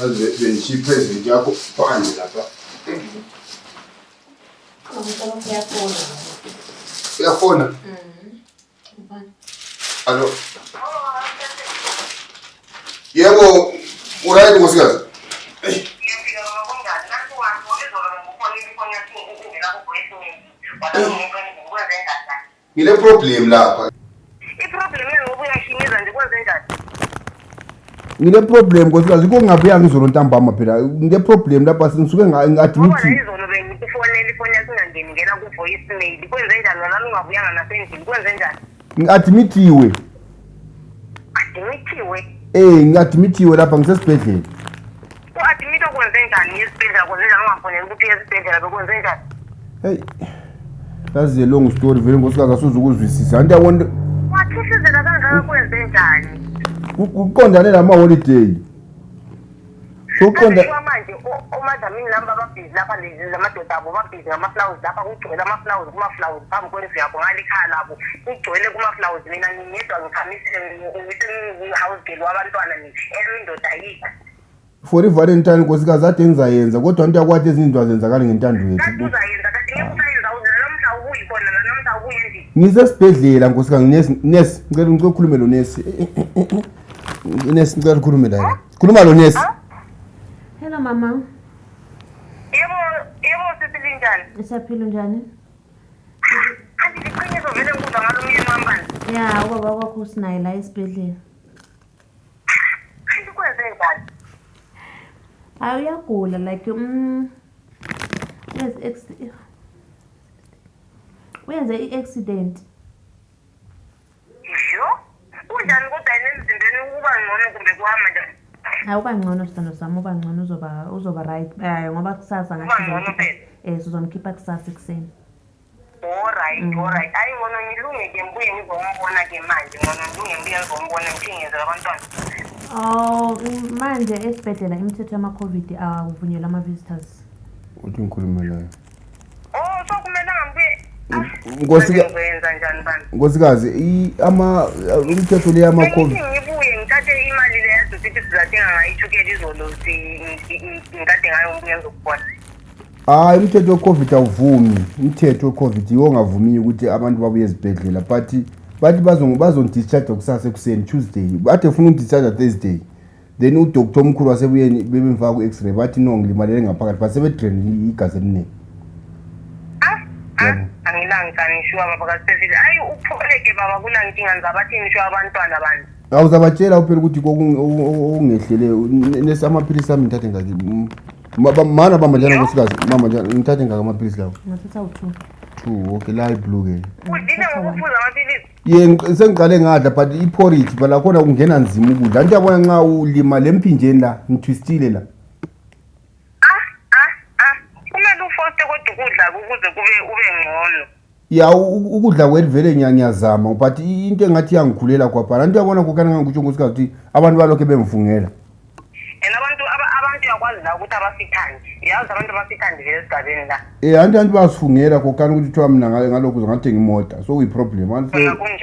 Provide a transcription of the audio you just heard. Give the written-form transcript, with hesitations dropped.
Aze bengishiya ipresent yakho phandle lapha. Uyafona. Uyafona? Alo. Yebo, uright nkosikazi? Ngile problem lapha. I-problem engoba uyashimiza nje kwenze njani? Ngile problem nkosikazi, kungabuyanga izolo ntambama phela. Ngile problem lapha sengisuke Ngoba nga-admit. izolo bengikufonela ifoni yakho ingangeni ngena ku-voice mail. Kwenze njani nalami ungabuyanga nasendlini kwenze njani? Ngi-admithiwe. Admithiwe. Eh, ngi-admithiwe lapha ngisesibhedlela. U-admit kwenze njani esibhedlela kwenze njani ungafoneli ukuthi uye esibhedlela bekwenze njani? Hey. That's a long story vele nkosikazi asuzukuzwisisa. Anti yabona Wathisizela kangaka kwenze njani? kuqondane nama holiday. Soqonda Kanti manje omadlamini lami bababhizi lapha lamadoda abo babhizi ngama-flowers lapha kugcwele ama-flowers kuma-flowers phambi kwendlu yabo ngale ikhaya labo kugcwele kuma-flowers mina ngingedwa ngikhamisile ngise-house girl wabantwana nje eyami indoda ayikho. For iValentine nkosikazi ade ngizayenza kodwa into yakwathi ezinye izinto azenzakali ngentando Kanti yethu. uzayenza kanti ngeke usayenza nanomhla ubuyi khona nanomhla ubuye endlini. Ngisesibhedlela nkosikazi nesi nesi ngicela ukhulume lo nesi. Nesi ngicela ukhulume la. Khuluma lo nesi. Hello mama. Yebo yebo sisi linjani? Usaphila njani? Kanti liqiniso vele ngikuzwa ngalo myeni wami bani? Ya, ubaba wakho usinaye la esibhedlela. Kanti kwenze njani? Hayi uyagula like yes uyenze i-accident. Yo, kunjani kodwa yena emzimbeni uba ngcono kumbe kuhamba njani? Hayi uba ngcono sithando sami uba ngcono uzoba right. Eh ngoba kusasa Uba ngathi ngcono sizomkhipha phela. sizomkhipha kusasa ekuseni. Alright, alright. Hayi ngcono ngilunge ke ngibuye ngizombona ke manje. Ngcono ngilunge ngibuye ngizombona ngithengezele abantwana. Oh manje esibhedlela imithetho yama-COVID akuvunyelwa ama-visitors. Uthi ngikhulume la. Oh, so kumele ngibuye. Nkosika Ngizoyenza njani bani? nkosikazi ama umthetho le yama Bengithi COVID ngibuye ngithathe imali le yazi sithi sizathenga ngayo ithukela izolo ngikade ngayo ngibuye ngizokubona. Hayi umthetho we-COVID awuvumi. Umthetho we-COVID yiwo ongavumiyo ukuthi abantu babuye ezibhedlela but bathi bazondischarge kusasa ekuseni Tuesday. Bathi efuna ukundischarge Thursday. Then udoctor omkhulu wasebuyeni bebemfaka ku-x-ray bathi no ngilimalele ngaphakathi but sebedrain igazi eliningi. Ah, ah, Yebo. angilankani shuwa baba kasefile. Ayi uphole ke baba kunankinga ngizabathini shuwa abantwana bani. Awuzabatshela phela ukuthi okungehlele nesi amaphilisi ami ngithathe ngaki mana bamba njani nkosikazi mama njani ngithathe ngaki amaphilisi lawo Ngathatha u-two. two okay la iblue ke Udlile ngokuphuza amaphilisi. Ye sengiqale ngadla but iporridge but lakhona kungena nzima ukudla anti yabona nxa ulima le mphinjeni la ngithwistile la. Ah, ah, ah. Kumele ufoste kodwa ukudla ukuze kube ube ngcono. Ya ukudla kweli vele ngiyazama but into engathi iyangikhulela kwabhala anti uyabona kokhana ngangikutsho nkosikazi ukuthi abantu balokhe bengifungela. And abantu abantu uyakwazi la ukuthi abasithandi. Yazi abantu abasithandi vele esigabeni la. Eh anti anti bayasifungela kokhana ukuthi kuthiwa mina ngalokhu ngathenga imota so kuyi-problem. Khona kunjani?